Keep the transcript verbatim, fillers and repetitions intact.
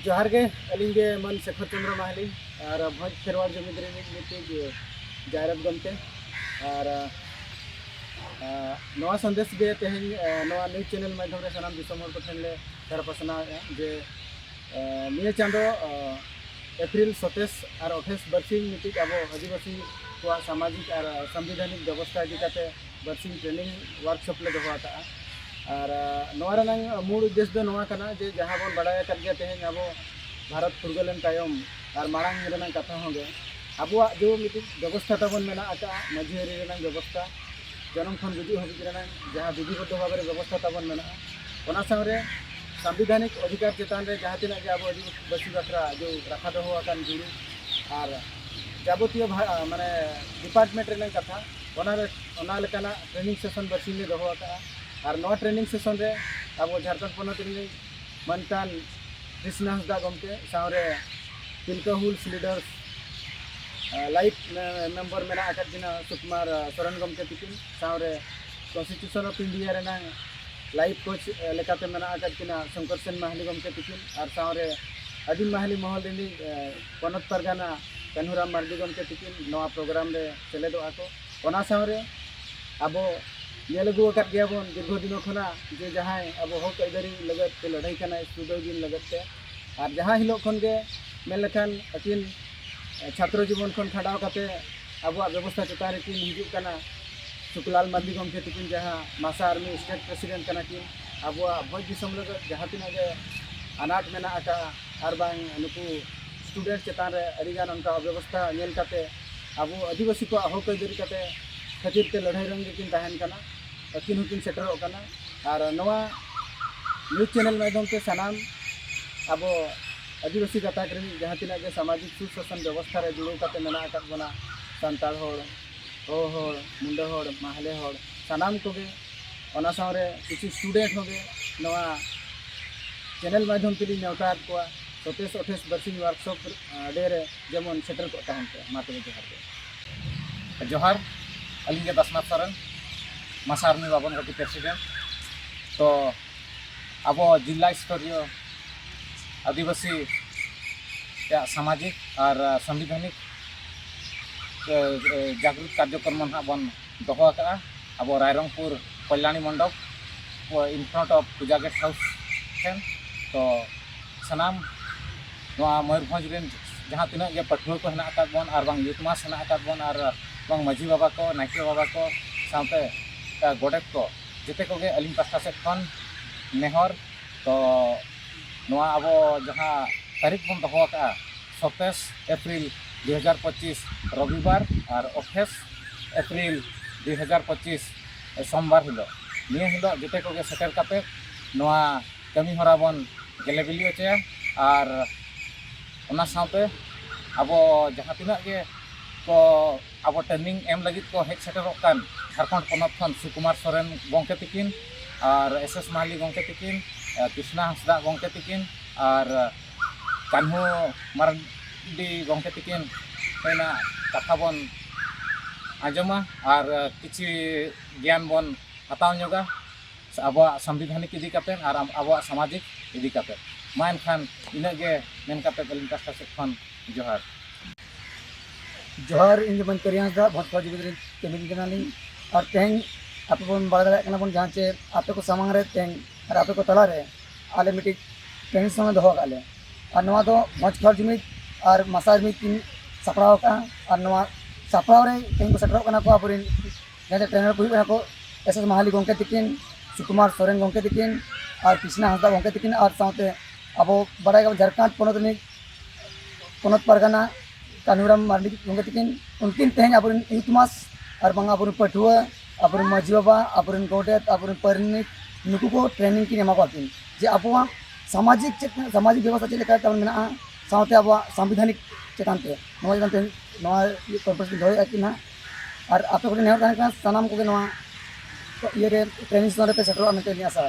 ᱡᱚᱦᱟᱨ ᱜᱮ, ᱟᱹᱞᱤᱧ ᱜᱮ ᱢᱟᱹᱱ ᱥᱮᱠᱷᱚᱨ ᱪᱚᱸᱫᱽᱨᱚ ᱢᱟᱦᱟᱞᱤ, ᱟᱨ ᱵᱷᱚᱸᱡᱽ ᱠᱷᱮᱨᱣᱟᱲ ᱡᱩᱢᱤᱫ ᱨᱤᱱᱤᱡ ᱢᱤᱫᱴᱤᱡ ᱡᱟᱭᱨᱟᱛ ᱜᱚᱢᱠᱮ᱾ ᱟᱨ, ᱟᱨ ᱱᱚᱣᱟ ᱥᱟᱸᱫᱮᱥ ᱜᱮ ᱛᱮᱦᱮᱧ, ᱟᱨ ᱱᱚᱣᱟ news channel ᱢᱟᱫᱽᱫᱷᱚᱢ ᱨᱮ ᱥᱟᱱᱟᱢ ᱫᱤᱥᱚᱢ ᱦᱚᱲ ᱠᱚ ᱴᱷᱮᱱ ᱞᱮ ᱪᱟᱞ ᱯᱟᱥᱱᱟᱣᱮᱫᱼᱟ ᱡᱮ, ᱟᱨ ᱱᱤᱭᱟᱹ ᱪᱟᱸᱫᱚ, ᱟᱨ ᱮᱯᱨᱤᱞ ᱥᱚᱛᱮᱥ ᱟᱨ ᱟᱴᱷᱟᱥ ᱵᱟᱨᱥᱤᱧ ᱢᱤᱫᱴᱤᱡ ᱟᱵᱚ ᱟᱹᱫᱤᱵᱟᱹᱥᱤ ᱠᱚᱣᱟᱜ ᱥᱟᱢᱟᱡᱤᱠ ᱟᱨ ᱥᱟᱝᱵᱤᱫᱷᱟᱱᱤᱠ ᱵᱮᱵᱚᱥᱛᱷᱟ ᱤᱫᱤ ᱠᱟᱛᱮ ᱵᱟᱨᱥᱤᱧ training workshop ᱞᱮ ᱫᱚᱦᱚ ᱟᱠᱟᱫᱼᱟ᱾ ᱟᱨ, ᱟᱨ ᱱᱚᱣᱟ ᱨᱮᱱᱟᱜ ᱢᱩᱞ ᱩᱫᱽᱫᱮᱥ ᱫᱚ ᱱᱚᱣᱟ ᱠᱟᱱᱟ ᱡᱮ, ᱡᱟᱦᱟᱸ ᱵᱚᱱ ᱵᱟᱲᱟᱭ ᱟᱠᱟᱫ ᱜᱮᱭᱟ, ᱛᱮᱦᱮᱧ ᱟᱵᱚ ᱵᱷᱟᱨᱚᱛ ᱯᱷᱩᱨᱜᱟᱹᱞᱮᱱ ᱛᱟᱭᱚᱢ ᱟᱨ ᱢᱟᱲᱟᱝ ᱨᱮᱱᱟᱜ ᱠᱟᱛᱷᱟ ᱦᱚᱸ ᱜᱮ, ᱟᱵᱚᱣᱟᱜ ᱡᱮ ᱢᱤᱫᱴᱤᱡ ᱵᱮᱵᱚᱥᱛᱷᱟ ᱛᱟᱵᱚᱱ ᱢᱮᱱᱟᱜ ᱟᱠᱟᱫᱼᱟ, ᱢᱟᱹᱡᱷᱤ ᱟᱹᱨᱤ ᱨᱮᱱᱟᱜ ᱵᱮᱵᱚᱥᱛᱷᱟ, ᱡᱚᱱᱚᱢ ᱠᱷᱚᱱ ᱜᱩᱡᱩᱜ ᱦᱟᱹᱵᱤᱡ ᱨᱮᱱᱟᱜ ᱡᱟᱦᱟᱸ ᱵᱤᱫᱷᱤᱵᱚᱫᱽᱫᱷᱚ ᱵᱷᱟᱵᱮ ᱨᱮ ᱵᱮᱵᱚᱥᱛᱷᱟ ᱛᱟᱵᱚᱱ ᱢᱮᱱᱟᱜᱼᱟ, ᱚᱱᱟ ᱥᱟᱶᱨᱮ ᱥᱟᱝᱵᱤᱫᱷᱟᱱᱤᱠ ᱚᱫᱷᱤᱠᱟᱨ ᱪᱮᱛᱟᱱ ᱨᱮ ᱡᱟᱦᱟᱸ ᱛᱤᱱᱟᱹᱜ ᱜᱮ ᱟᱵᱚ ᱟᱹᱫᱤᱵᱟᱹᱥᱤ ᱵᱟᱠᱷᱨᱟ ᱡᱮ ᱨᱟᱠᱷᱟ ᱫᱚᱦᱚ ᱟᱠᱟᱱ ᱡᱩᱲᱩ ᱟᱨ ᱡᱟᱵᱚᱛᱤᱭᱚ ᱵᱷᱟ-, ᱢᱟᱱᱮ department ᱨᱮᱱᱟᱜ ᱠᱟᱛᱷᱟ, ᱚᱱᱟ ᱨᱮ, ᱚᱱᱟ ᱞᱮᱠᱟᱱᱟᱜ training session ᱵᱟᱨᱥᱤᱧ ᱞᱮ ᱫᱚᱦᱚ ᱟᱠᱟᱫᱼᱟ᱾ ᱟᱨ ᱱᱚᱣᱟ training session ᱨᱮ ᱟᱵᱚ ᱡᱷᱟᱲᱠᱷᱚᱸᱰ ᱯᱚᱱᱚᱛ ᱨᱤᱱᱤᱡ ᱢᱟᱱᱚᱛᱟᱱ ᱠᱨᱤᱥᱱᱟ ᱦᱟᱸᱥᱫᱟ ᱜᱚᱢᱠᱮ ᱥᱟᱶᱨᱮ ᱛᱤᱞᱠᱟᱹ ᱦᱩᱞᱥ leaders, ᱟᱨ live ᱢᱮ-, member ᱢᱮᱱᱟᱜ ᱟᱠᱟᱫ ᱠᱤᱱᱟ ᱥᱩᱠᱩᱢᱟᱨ, ᱟᱨ ᱥᱚᱨᱮᱱ ᱜᱚᱢᱠᱮ ᱛᱤᱠᱤᱱ, ᱥᱟᱶᱨᱮ Constitution of India ᱨᱮᱱᱟᱜ live coach, ᱮ, ᱞᱮᱠᱟᱛᱮ ᱢᱮᱱᱟᱜ ᱟᱠᱟᱫ ᱠᱤᱱᱟ ᱥᱚᱝᱠᱚᱨ ᱥᱮᱱ ᱢᱟᱦᱟᱞᱤ ᱜᱚᱢᱠᱮ ᱛᱤᱠᱤᱱ, ᱟᱨ ᱥᱟᱶᱨᱮ ᱟᱹᱫᱤᱢ ᱢᱟᱦᱟᱞᱤ ᱢᱚᱦᱚᱞ ᱨᱤᱱᱤᱡ, ᱮ, ᱯᱚᱱᱚᱛ ᱯᱟᱨᱜᱟᱱᱟ ᱠᱟᱹᱱᱦᱩᱨᱟᱢ ᱢᱟᱨᱰᱤ ᱜᱚᱢᱠᱮ ᱛᱤᱠᱤᱱ ᱱᱚᱣᱟ program ᱨᱮ ᱥᱮᱞᱮᱫᱚᱜᱼᱟ ᱠᱚ᱾ ᱚᱱᱟ ᱥᱟᱶᱨᱮ ᱟᱵᱚ ᱧᱮᱞ ᱟᱹᱜᱩ ᱟᱠᱟᱫ ᱜᱮᱭᱟ ᱵᱚᱱ ᱫᱤᱨᱜᱷᱚ ᱫᱤᱱ ᱠᱷᱚᱱᱟᱜ ᱡᱮ ᱡᱟᱦᱟᱸᱭ ᱟᱵᱚ ᱦᱚᱠ ᱟᱹᱭᱫᱟᱹᱨᱤ ᱞᱟᱹᱜᱤᱫ ᱛᱮ ᱞᱟᱹᱲᱦᱟᱹᱭ ᱠᱟᱱᱟᱭ ᱥᱩᱫᱟᱹᱭ ᱫᱤᱱ ᱞᱟᱹᱜᱤᱫ ᱛᱮ, ᱟᱨ ᱡᱟᱦᱟᱸ ᱦᱤᱞᱳᱜ ᱠᱷᱚᱱ ᱜᱮ ᱢᱮᱱ ᱞᱮᱠᱷᱟᱱ ᱟᱹᱠᱤᱱ ᱪᱷᱟᱛᱨᱚ ᱡᱤᱵᱚᱱ ᱠᱷᱚᱱ ᱠᱷᱟᱸᱰᱟᱣ ᱠᱟᱛᱮ ᱟᱵᱚᱣᱟᱜ ᱵᱮᱵᱚᱥᱛᱷᱟ ᱪᱮᱛᱟᱱ ᱨᱮᱠᱤᱱ ᱦᱤᱡᱩᱜ ᱠᱟᱱᱟ, ᱥᱩᱠᱞᱟᱞ ᱢᱟᱨᱰᱤ ᱜᱚᱢᱠᱮ ᱛᱤᱠᱤᱱ ᱡᱟᱦᱟᱸ MASA Army state president ᱠᱟᱱᱟ ᱠᱤᱱ, ᱟᱵᱚᱣᱟᱜ ᱵᱷᱚᱸᱡᱽ ᱫᱤᱥᱚᱢ ᱞᱟᱹᱜᱤᱫ ᱡᱟᱦᱟᱸ ᱛᱤᱱᱟᱹᱜ ᱜᱮ ᱟᱱᱟᱴ ᱢᱮᱱᱟᱜ ᱟᱠᱟᱫᱼᱟ, ᱟᱨ ᱵᱟᱝ ᱱᱩᱠᱩ student ᱪᱮᱛᱟᱱ ᱨᱮ ᱟᱹᱰᱤᱜᱟᱱ ᱚᱱᱠᱟ ᱚᱵᱮᱵᱚᱥᱛᱷᱟ ᱧᱮᱞ ᱠᱟᱛᱮ ᱟᱵᱚ ᱟᱹᱫᱤᱵᱟᱹᱥᱤ ᱠᱚᱣᱟᱜ ᱦᱚᱠ ᱟᱹᱭᱫᱟᱹᱨᱤ ᱠᱟᱛᱮ ᱠᱷᱟᱹᱛᱤᱨ ᱛᱮ ᱞᱟᱹᱲᱦᱟᱹᱭ ᱨᱮ ᱠᱤᱱ ᱛᱟᱦᱮᱱ ᱠᱟᱱᱟ, ᱟᱹᱠᱤᱱ ᱦᱚᱸᱠᱤᱱ ᱥᱮᱴᱮᱨᱚᱜ ᱠᱟᱱᱟ᱾ ᱟᱨ ᱱᱚᱣᱟ news channel ᱢᱟᱫᱽᱫᱷᱚᱢ ᱛᱮ ᱥᱟᱱᱟᱢ ᱟᱵᱚ ᱟᱹᱫᱤᱵᱟᱹᱥᱤ ᱜᱟᱛᱟᱠ ᱨᱤᱱᱤᱡ ᱡᱟᱦᱟᱸ ᱛᱤᱱᱟᱹᱜ ᱜᱮ ᱥᱟᱢᱟᱡᱤᱠ ᱥᱩᱥᱟᱥᱚᱱ ᱵᱮᱵᱚᱥᱛᱷᱟ ᱨᱮ ᱡᱩᱲᱟᱹᱣ ᱠᱟᱛᱮ ᱢᱮᱱᱟᱜ ᱟᱠᱟᱫ ᱵᱚᱱᱟ, ᱥᱟᱱᱛᱟᱲ ᱦᱚᱲ, ᱦᱳ ᱦᱚᱲ, ᱢᱩᱱᱰᱟᱹ ᱦᱚᱲ, ᱢᱟᱦᱞᱮ ᱦᱚᱲ, ᱥᱟᱱᱟᱢ ᱠᱚᱜᱮ, ᱚᱱᱟ ᱥᱟᱶᱨᱮ ᱠᱤᱪᱷᱩ student ᱦᱚᱸᱜᱮ ᱱᱚᱣᱟ channel ᱢᱟᱫᱽᱫᱷᱚᱢ ᱛᱮᱞᱤᱧ ᱱᱮᱣᱛᱟ ᱟᱫ ᱠᱚᱣᱟ, ᱥᱚᱛᱮᱥ ᱟᱴᱷᱮᱥ ᱵᱟᱨᱥᱤᱧ workshop, ᱟᱸ, day ᱨᱮ ᱡᱮᱢᱚᱱ ᱥᱮᱴᱮᱨ ᱠᱚᱜ ᱛᱟᱵᱚᱱ ᱯᱮ᱾ ᱢᱟ ᱛᱚᱵᱮ ᱡᱚᱦᱟᱨ ᱜᱮ᱾ ᱡᱚᱦᱟᱨ, ᱟᱹᱞᱤᱧ ᱜᱮ ᱫᱟᱥᱱᱟᱛᱷ ᱥᱚᱨᱮᱱ, MASA Army ᱵᱟᱵᱚᱱ ᱜᱷᱟᱴᱤ president᱾ ᱛᱚ ᱟᱵᱚ ᱡᱤᱞᱟ ᱥᱛᱚᱨᱤᱭᱚ ᱟᱹᱫᱤᱵᱟᱹᱥᱤ ᱭᱟᱜ ᱥᱟᱢᱟᱡᱤᱠ ᱟᱨ ᱥᱟᱝᱵᱤᱫᱷᱟᱱᱤᱠ ᱮ, ᱮ, ᱡᱟᱜᱽᱨᱩᱠ ᱠᱟᱨᱡᱚᱠᱨᱚᱢ ᱱᱟᱦᱟᱜ ᱵᱚᱱ ᱫᱚᱦᱚ ᱟᱠᱟᱫᱼᱟ ᱟᱵᱚ ᱨᱟᱭᱨᱚᱝᱯᱩᱨ ᱠᱚᱞᱭᱟᱬᱤ ᱢᱚᱱᱰᱚᱯ, ᱚ, in front of Puja guest house ᱴᱷᱮᱱ᱾ ᱛᱚ ᱥᱟᱱᱟᱢ ᱱᱚᱣᱟ ᱢᱚᱭᱩᱨᱵᱷᱚᱸᱡᱽ ᱨᱮᱱ ᱡᱟᱦᱟᱸ ᱛᱤᱱᱟᱹᱜ ᱜᱮ ᱯᱟᱹᱴᱷᱩᱣᱟᱹ ᱠᱚ ᱦᱮᱱᱟᱜ ᱟᱠᱟᱫ ᱵᱚᱱ ᱟᱨ ᱵᱟᱝ youth mass ᱦᱮᱱᱟᱜ ᱟᱠᱟᱫ ᱵᱚᱱ ᱟᱨ ᱵᱟᱝ ᱢᱟᱹᱡᱷᱤ ᱵᱟᱵᱟ ᱠᱚ, ᱱᱟᱭᱠᱮ ᱵᱟᱵᱟ ᱠᱚ ᱥᱟᱶᱛᱮ, ᱮ, ᱜᱚᱰᱮᱛ ᱠᱚ, ᱡᱮᱛᱮ ᱠᱚᱜᱮ ᱟᱹᱞᱤᱧ ᱯᱟᱥᱴᱟ ᱥᱮᱫ ᱠᱷᱚᱱ ᱱᱮᱦᱚᱨ᱾ ᱛᱚ ᱱᱚᱣᱟ ᱟᱵᱚ ᱡᱟᱦᱟᱸ ᱛᱟᱹᱨᱤᱠᱷ ᱵᱚᱱ ᱫᱚᱦᱚ ᱟᱠᱟᱫᱼᱟ, ᱥᱟᱛᱟᱥ ᱮᱯᱨᱤᱞ ᱫᱩ ᱦᱟᱡᱟᱨ ᱯᱚᱸᱪᱤᱥ ᱨᱚᱵᱤᱵᱟᱨ ᱟᱨ ᱟᱴᱷᱟᱥ ᱮᱯᱨᱤᱞ ᱫᱩ ᱦᱟᱡᱟᱨ ᱯᱚᱸᱪᱤᱥ ᱥᱳᱢᱵᱟᱨ ᱦᱤᱞᱳᱜ, ᱱᱤᱭᱟᱹ ᱦᱤᱞᱳᱜ ᱡᱮᱛᱮ ᱠᱚᱜᱮ ᱥᱮᱴᱮᱨ ᱠᱟᱛᱮ ᱱᱚᱣᱟ ᱠᱟᱹᱢᱤ ᱦᱚᱨᱟ ᱵᱚᱱ ᱜᱮᱞᱮ ᱵᱤᱞᱤ ᱦᱚᱪᱚᱭᱟ᱾ ᱟᱨ ᱚᱱᱟ ᱥᱟᱶᱛᱮ ᱟᱵᱚ ᱡᱟᱦᱟᱸ ᱛᱤᱱᱟᱹᱜ ᱜᱮ ᱠᱚ ᱟᱵᱚ training ᱮᱢ ᱞᱟᱹᱜᱤᱫ ᱠᱚ ᱦᱮᱡ ᱥᱮᱴᱮᱨᱚᱜ ᱠᱟᱱ ᱡᱷᱟᱲᱠᱷᱚᱸᱰ ᱯᱚᱱᱚᱛ ᱠᱷᱚᱱ ᱥᱩᱠᱩᱢᱟᱨ ᱥᱚᱨᱮᱱ ᱜᱚᱢᱠᱮ ᱛᱤᱠᱤᱱ ᱟᱨ ᱮᱥ ᱮᱥ ᱢᱟᱦᱟᱞᱤ ᱜᱚᱢᱠᱮ ᱛᱤᱠᱤᱱ, ᱮ, ᱠᱨᱤᱥᱱᱟ ᱦᱟᱸᱥᱫᱟ ᱜᱚᱢᱠᱮ ᱛᱤᱠᱤᱱ ᱟᱨ ᱠᱟᱹᱱᱦᱩ ᱢᱟᱨᱰᱤ ᱜᱚᱢᱠᱮ ᱛᱤᱠᱤᱱ ᱨᱮᱱᱟᱜ ᱠᱟᱛᱷᱟ ᱵᱚᱱ ᱟᱸᱡᱚᱢᱟ ᱟᱨ ᱠᱤᱪᱷᱤ ᱜᱮᱭᱟᱱ ᱵᱚᱱ ᱦᱟᱛᱟᱣ ᱧᱚᱜᱟ ᱟᱵᱚᱣᱟᱜ ᱥᱟᱝᱵᱤᱫᱷᱟᱱᱤᱠ ᱤᱫᱤ ᱠᱟᱛᱮ ᱟᱨ ᱟᱵᱚᱣᱟᱜ ᱥᱟᱢᱟᱡᱤᱠ ᱤᱫᱤ ᱠᱟᱛᱮ᱾ ᱢᱟ ᱮᱱᱠᱷᱟᱱ ᱤᱱᱟᱹᱜ ᱜᱮ ᱢᱮᱱ ᱠᱟᱛᱮ ᱟᱹᱞᱤᱧ ᱯᱟᱥᱴᱟ ᱥᱮᱫ ᱠᱷᱚᱱ ᱡᱚᱦᱟᱨ᱾ ᱡᱚᱦᱟᱨ, ᱤᱧ ᱫᱚ ᱵᱟᱹᱧ ᱠᱟᱹᱨᱤᱭᱟᱹ ᱦᱟᱸᱥᱫᱟ, ᱵᱷᱚᱸᱡᱽ ᱠᱷᱚᱲ ᱡᱩᱢᱤᱫ ᱨᱮᱱ ᱠᱟᱹᱢᱤ ᱠᱟᱱᱟᱞᱤᱧ᱾ ᱟᱨ ᱛᱮᱦᱮᱧ ᱟᱯᱮ ᱵᱚᱱ ᱵᱟᱲᱟᱭ ᱫᱟᱲᱮᱭᱟᱜ ᱠᱟᱱᱟ ᱵᱚᱱ, ᱡᱟᱦᱟᱸ ᱪᱮ ᱟᱯᱮ ᱠᱚ ᱥᱟᱢᱟᱝ ᱨᱮ ᱛᱮᱦᱮᱧ ᱟᱨ ᱟᱯᱮ ᱠᱚ ᱛᱟᱞᱟ ᱨᱮ ᱟᱞᱮ ᱢᱤᱫᱴᱤᱡ training session ᱞᱮ ᱫᱚᱦᱚ ᱟᱠᱟᱫ ᱞᱮ᱾ ᱟᱨ ᱱᱚᱣᱟ ᱫᱚ ᱵᱷᱚᱸᱡᱽ ᱠᱷᱚᱲ ᱡᱩᱢᱤᱫ ᱟᱨ ᱢᱟᱥᱟ ᱡᱩᱢᱤᱫ ᱠᱤᱱ ᱥᱟᱯᱲᱟᱣ ᱟᱠᱟᱫᱼᱟ᱾ ᱟᱨ ᱱᱚᱣᱟ ᱥᱟᱯᱲᱟᱣ ᱨᱮ ᱛᱮᱦᱮᱧ ᱠᱚ ᱥᱮᱴᱮᱨᱚᱜ ᱠᱟᱱᱟ ᱠᱚ ᱟᱵᱚᱨᱮᱱ ᱡᱟᱦᱟᱸ ᱪᱮ trainer ᱠᱚ ᱦᱩᱭᱩᱜ ᱠᱟᱱᱟ ᱠᱚ ᱮᱥ ᱮᱥ ᱢᱟᱦᱟᱞᱤ ᱜᱚᱢᱠᱮ ᱛᱤᱠᱤᱱ, ᱥᱩᱠᱩᱢᱟᱨ ᱥᱚᱨᱮᱱ ᱜᱚᱢᱠᱮ ᱛᱤᱠᱤᱱ ᱟᱨ ᱠᱨᱤᱥᱱᱟ ᱦᱟᱸᱥᱫᱟ ᱜᱚᱢᱠᱮ ᱛᱤᱠᱤᱱ᱾ ᱟᱨ ᱥᱟᱶᱛᱮ ᱟᱵᱚ ᱵᱟᱲᱟᱭ ᱜᱮᱭᱟᱵᱚᱱ ᱡᱷᱟᱲᱠᱷᱚᱸᱰ ᱯᱚᱱᱚᱛ ᱨᱤᱱᱤᱡ ᱯᱚᱱᱚᱛ ᱯᱟᱨᱜᱟᱱᱟ ᱠᱟᱹᱱᱦᱩᱨᱟᱢ ᱢᱟᱨᱰᱤ ᱜᱚᱢᱠᱮ ᱛᱤᱠᱤᱱ, ᱩᱱᱠᱤᱱ ᱛᱮᱦᱮᱧ ᱟᱵᱚᱨᱮᱱ youth mass ᱟᱨ ᱵᱟᱝ ᱟᱵᱚᱨᱮᱱ ᱯᱟᱹᱴᱷᱩᱣᱟᱹ, ᱟᱵᱚᱨᱮᱱ ᱢᱟᱹᱡᱷᱤ ᱵᱟᱵᱟ, ᱟᱵᱚᱨᱮᱱ ᱜᱚᱰᱮᱛ, ᱟᱵᱚᱨᱮᱱ ᱯᱟᱨᱟᱱᱤᱠ, ᱱᱩᱠᱩ ᱠᱚ training ᱠᱤᱱ ᱮᱢᱟ ᱠᱚᱣᱟ ᱠᱤᱱ ᱡᱮ ᱟᱵᱚᱣᱟᱜ ᱥᱟᱢᱟᱡᱤᱠ ᱪᱮᱛ-, ᱥᱟᱢᱟᱡᱤᱠ ᱵᱮᱵᱚᱥᱛᱷᱟ ᱪᱮᱫ ᱞᱮᱠᱟ ᱛᱟᱵᱚᱱ ᱢᱮᱱᱟᱜᱼᱟ, ᱥᱟᱶᱛᱮ ᱟᱵᱚᱣᱟᱜ ᱥᱟᱝᱵᱤᱫᱷᱟᱱᱤᱠ ᱪᱮᱛᱟᱱ ᱛᱮ ᱱᱚᱣᱟ ᱪᱮᱛᱟᱱ ᱛᱮ ᱱᱚᱣᱟ conference ᱠᱤᱱ ᱫᱚᱦᱚᱭᱮᱫᱼᱟ ᱠᱤᱱ ᱦᱟᱸᱜ᱾ ᱟᱨ ᱟᱯᱮ ᱠᱚᱴᱷᱮᱱ ᱱᱮᱦᱚᱨ ᱛᱟᱦᱮᱸ ᱠᱟᱱᱟ ᱥᱟᱱᱟᱢ ᱠᱚᱜᱮ ᱱᱚᱣᱟ ᱤᱭᱟᱹᱨᱮ training session ᱨᱮᱯᱮ ᱥᱮᱴᱮᱨᱚᱜᱼᱟ ᱢᱮᱱᱛᱮ ᱟᱹᱞᱤᱧ ᱟᱥᱟ᱾